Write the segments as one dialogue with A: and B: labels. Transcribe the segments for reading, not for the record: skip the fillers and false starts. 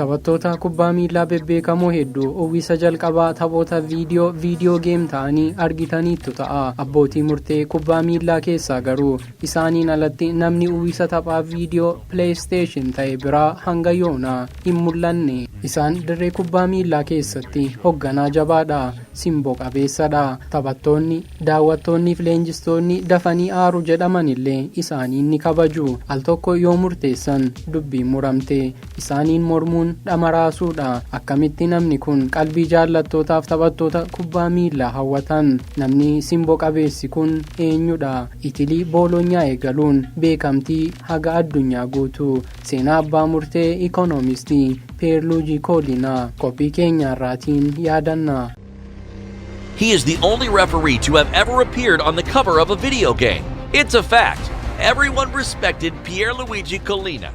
A: Taphattoota kubbaa miillaa bebbeekamoo hedduu uwwisa jalqabaa taphoota viidiyoo video game ta'anii argitaniittu ta'a. Abbootii murtee kubbaa miillaa keessaa garuu isaaniin alatti namni uwwisa taphaa viidiyoo PlayStation ta'e biraa hanga yoonaa hin mul'anne. Isaan dirree kubbaa miillaa keessatti hogganaa jabaadha. Simbo qabeessadha. Taphattoonni, daawwattoonniif leenjistoonni dafanii aaru jedhamanillee isaaniin ni kabaju. Al tokko yoo murteessan dubbiin muramte. Isaaniin mormuun dhama raasuudha. Akkamitti namni kun qalbii jaallattootaaf taphattoota kubbaa miillaa hawwatan? Namni simbo qabeessi kun eenyudha? Itilii Boolonyaa eegaluun beekamtii haga addunyaa guutuu. Seenaa abbaa murtee Ikoonomistii Peerluujii Koolinaa qophii keenya har'aatiin yaadanna.
B: He is the only referee to have ever appeared on the cover of a video game. It's a fact. Everyone respected Pierluigi Collina.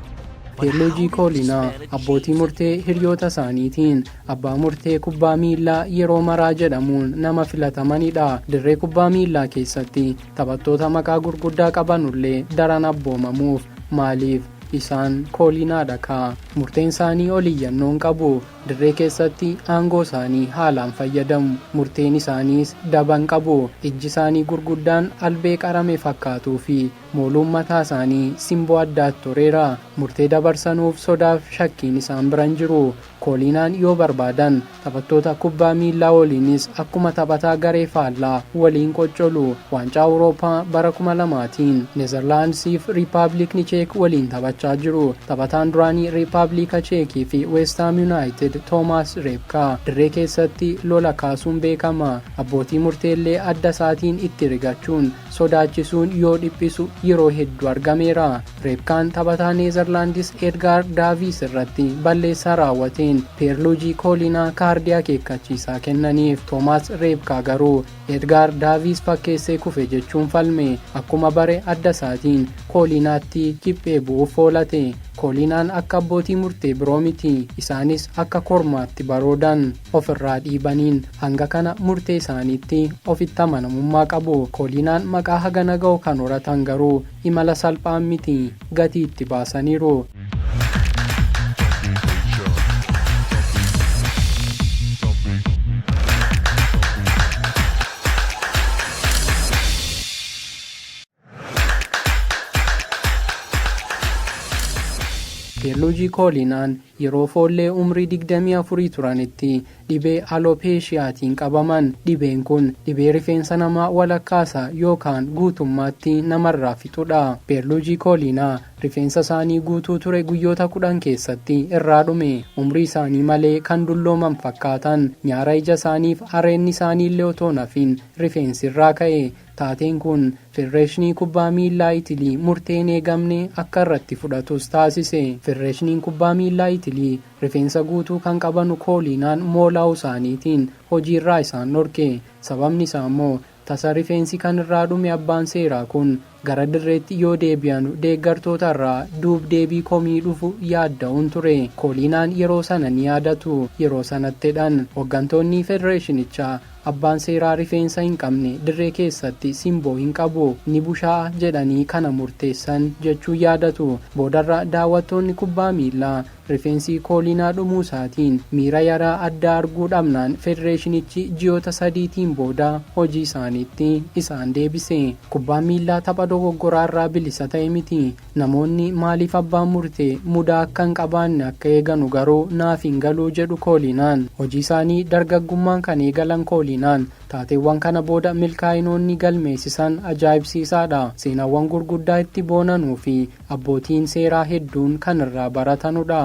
A: Peerluujii Koolinaa abbootii murtee hiriyoota isaaniitiin abbaa murtee kubbaa miillaa yeroo maraa jedhamuun nama filatamanidha. Dirree kubbaa miillaa keessatti taphattoota maqaa gurguddaa qabanullee daran abboomamuuf. Maaliif? Isaan Koolinaadha kaa. Murteen isaanii ol iyyannoon qabu. Dirree keessatti aangoo isaanii haalaan fayyadamu. Murteen isaaniis daban qabu. Ijji isaanii gurguddaan albee qarame fakkaatuu fi mooluun mataa isaanii simboo addaatti horeera. Murtee dabarsanuuf sodaaf shakkiin isaan bira hin jiru. Kooliinaan yoo barbaadan taphattoota kubbaa miillaa waliinis akkuma taphataa garee faallaa waliin qoccolu. Waancaa Awurooppaa bara 2000tiin Neezerlaandsiif Riippaabilikni Cheek waliin taphachaa jiru. Taphataan duraanii Riippaabilika Cheekii fi Weestaam Yuunaayitid Toomaas Reepkaa dirree keessatti lola kaasuun beekama. Abbootii murteellee adda isaatiin itti rigachuun sodaachisuun yoo dhiphisu yeroo hedduu argameera. Reepkaan taphataa Neezerlaandis Edgaar Daaviis irratti balleessaa raawwateen Peerluujii Koolinaa kaardii akeekkachiisaa kennaniif. Toomaas Reepkaa garuu Edgaar Daaviis fakkeessee kufe jechuun falme. Akkuma bare adda isaatiin Koolinaatti kiphee bu'uuf foolate. Koolinaan akka abbootii murtee biroo miti. Isaanis akka kormaatti baroodan ofirraa dhiibaniin hanga kana murtee isaaniitti ofitti amanamummaa qabu. Koolinaan maqaa hagana ga'u kan horatan garuu imala salphaan miti. Gatii itti baasaniiru. Peerluujii Koolinaan yeroo foollee umrii 24 turanitti dhibee alopeeshiyaatiin qabaman. Dhibeen kun dhibee rifeensa namaa walakkaasaa yookaan guutummaatti namarraa fixudha. Peerluujii Koolinaa rifeensa isaanii guutuu ture guyyoota 10 keessatti irraa dhume. Umrii isaanii malee kan dullooman fakkaatan. Nyaara ija isaaniif areenni isaaniillee otoo nafin rifeensi irraa ka'e. Taateen kun Federeeshinii Kubbaa Miillaa Itilii murtee hin eegamne akka irratti fudhatus taasise. Federeeshiniin Kubbaa Miillaa Itilii rifeensa guutuu kan qabanu Kooliinaan moolaa'uu isaaniitiin hojiirraa isaan dhorke. Sababni isaa immoo tasa rifeensi kan irraa dhume abbaan seeraa kun gara dirreetti yoo deebi'anu deeggartoota irraa duub deebii komii dhufu yaadda'uun ture. Kooliinaan yeroo sana ni yaadatu. Yeroo sanattidhan hoggantoonni federeeshinichaa Abbaan seeraa rifeensa hin qabne dirree keessatti simboo hin qabu, ni bushaa'a jedhanii kana murteessan jechuun yaadatu. Boodarra daawwattoonni kubbaa miillaa rifeensi Koolinaa dhumuusaatiin miira yaraa addaa arguu dhabnaan federeeshinichi ji'oota sadiitiin booda hojii isaaniitti isaan deebise. Kubbaan miillaa tapha dogoggoraarraa bilisa ta'e miti. Namoonni maaliif abbaan murtee mudaa akka hin qabaanne akka eeganu garuu naaf hin galu jedhu Koolinaan. Hojiisaanii dargaggummaan kan eegalan Koolinaan taateewwan kana booda milkaa'inoonni galmeessisan ajaa'ibsiisaadha. Seenaawwan gurguddaa itti boonanuu fi abbootiin seeraa hedduun kan irraa baratanudha.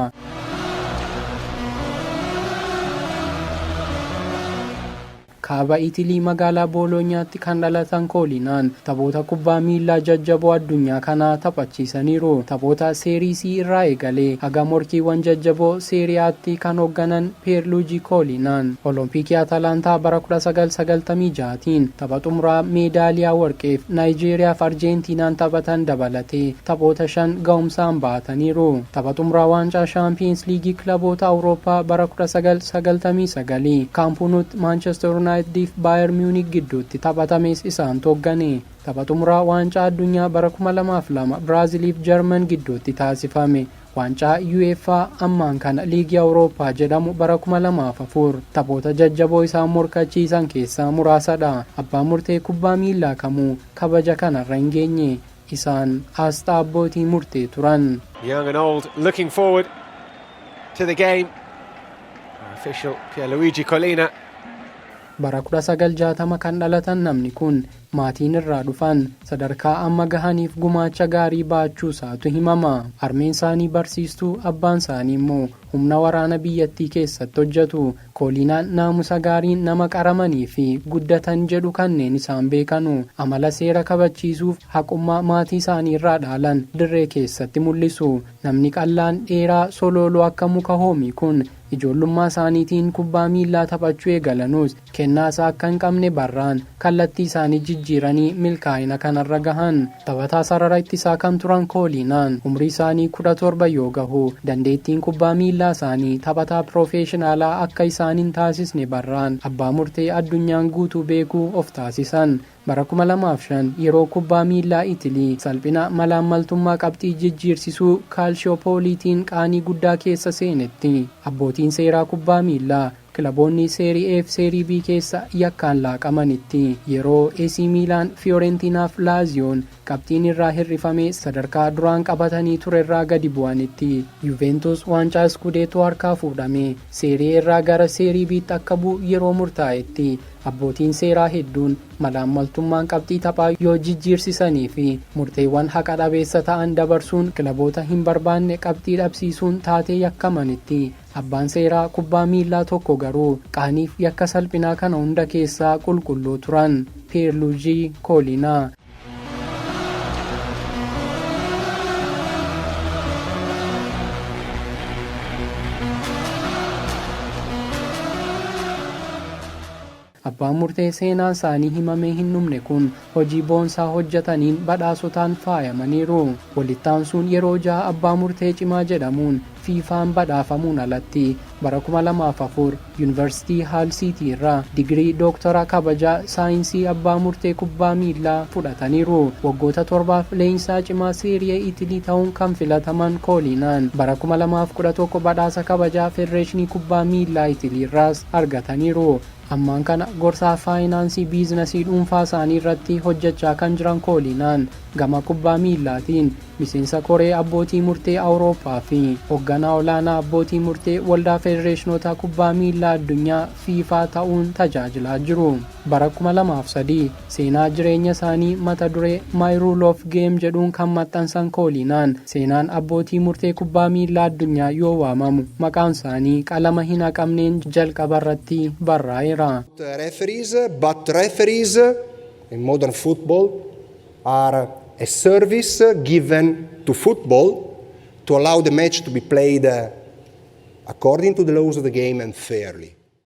A: Kaaba Itilii magaalaa Booloonyaatti kan dhalatan Koolinaan taphoota kubbaa miillaa jajjaboo addunyaa kanaa taphachiisaniiru. Taphoota Seerii C irraa eegalee haga morkiiwwan jajjaboo Seerii A'tti kan hoogganan Peerluujii Koolinaan Olompikii Atalaantaa bara 1996tiin tapha xumuraa meedaaliyaa warqeef Naayijeeriyaaf Arjeentiinaan taphatan dabalatee taphoota 5 ga'umsaan ba'ataniiru. Tapha xumuraa waancaa Shaampiyeens Liigii kilaboota Awurooppaa bara 1999 Kaampuunuutti Maanchestar Yuunaayitidiif Baayer Miyuunik gidduutti taphatames isaantu hoggane. Tapha xumuraa waancaa addunyaa bara 2002 Biraaziliif Jarman gidduutti taasifame Waancaa UEFA ammaan kana Liigii Awurooppaa jedhamu bara 2004 taphoota jajjaboo isaan morkachiisan keessaa muraasadha. Abbaan murtee kubbaa miillaa kamuu kabaja kanarra hin geenye. Isaan aasxaa abbootii murtee turan.
C: Young and old looking forward to the game. Our official Pierluigi Collina.
A: Bara 1960 kan dhalatan namni kun maatiin irraa dhufan sadarkaa amma gahaniif gumaacha gaarii baachuu isaatu himama. Harmeen isaanii barsiistuu, abbaan isaanii immoo humna waraana biyyattii keessatti hojjetu. Kooliinaan naamusa gaariin nama qaramanii fi guddatan jedhu kanneen isaan beekanu. Amala seera kabachiisuuf haqummaa maatii isaanii irraa dhaalan dirree keessatti mul'isu. Namni qallaan dheeraa solooloo akka muka hoomii kun ijoollummaa isaaniitiin kubbaa miillaa taphachuu eegalanus, kennaa isaa akka hin qabne barraan kallattii isaanii jijjiiranii milkaa'ina kanarra gahan. Taphataa sarara ittisaa kan turan Kooliinaan umrii isaanii 17 yoo gahu, dandeettiin kubbaa miillaa isaanii taphataa piroofeeshinaalaa akka isaan hin taasisne barraan abbaa murtee addunyaan guutuu beekuu of taasisan. Bara 2005 yeroo kubbaa miillaa Itilii salphina malaammaltummaa qabxii jijjiirsisuu kaalshoopooliitiin qaanii guddaa keessa seenetti, abbootiin seeraa kubbaa miillaa kilaboonni Seerii A fi Seerii B keessa yakkaan laaqamanitti, yeroo AC Miilaan, Fiyoorentiinaaf Laaziyoon qabxiin irraa hir'ifamee sadarkaa duraan qabatanii turerraa gadi bu'anitti, Yuventus waancaa Iskudeetoo harkaa fuudhame Seerii A irraa gara Seerii B'tti akka bu'u yeroo murtaa'etti, abbootiin seeraa hedduun malaammaltummaan qabxii taphaa yoo jijjiirsisanii fi murteewwan haqa dhabeessa ta'an dabarsuun kilaboota hin barbaanne qabxii dhabsiisuun taatee yakkamanitti, abbaan seeraa kubbaa miillaa tokko garuu qaaniif yakka salphinaa kana hunda keessaa qulqulluu turan: Peerluujii Koolinaa. Abbaan murtee seenaan isaanii himamee hin dhumne kun hojii boonsaa hojjetaniin badhaasotaan faayamaniiru. Walitti yeroo 6 abbaa murtee cimaa jedhamuun Fiifaan badhaafamuun alatti, bara 2004 Yuunivarsiitii Haal Siitii irraa digirii dooktara kabajaa saayinsii abbaa murtee kubbaa miillaa fudhataniiru. Waggoota 7f leenjisaa cimaa Seeriyaa Itilii ta'uun kan filataman Kooliinaan bara 2011 badhaasa kabajaa Federeeshinii Kubbaa Miillaa Itilii irraas argataniiru. Ammaan kana gorsaa faayinaansii biizinasii dhuunfaa isaanii irratti hojjechaa kan jiran Kooliinaan gama kubbaa miillaatiin miseensa koree abbootii murtee Awurooppaa fi hoogganaa olaanaa abbootii murtee Waldaa Federeeshinoota Kubbaa Miillaa Addunyaa Fiifaa ta'uun tajaajilaa jiru. Bara 2003 seenaa jireenya isaanii mata duree "My Rule of Game" jedhuun kan maxxansan Kooliinaan, seenaan abbootii murtee kubbaa miillaa addunyaa yoo waamamu maqaan isaanii qalama hin haqamneen jalqaba irratti barraa'eera.
D: Referees, but referees in modern football are a service given to football to allow the match to be played according to the laws of the game and fairly.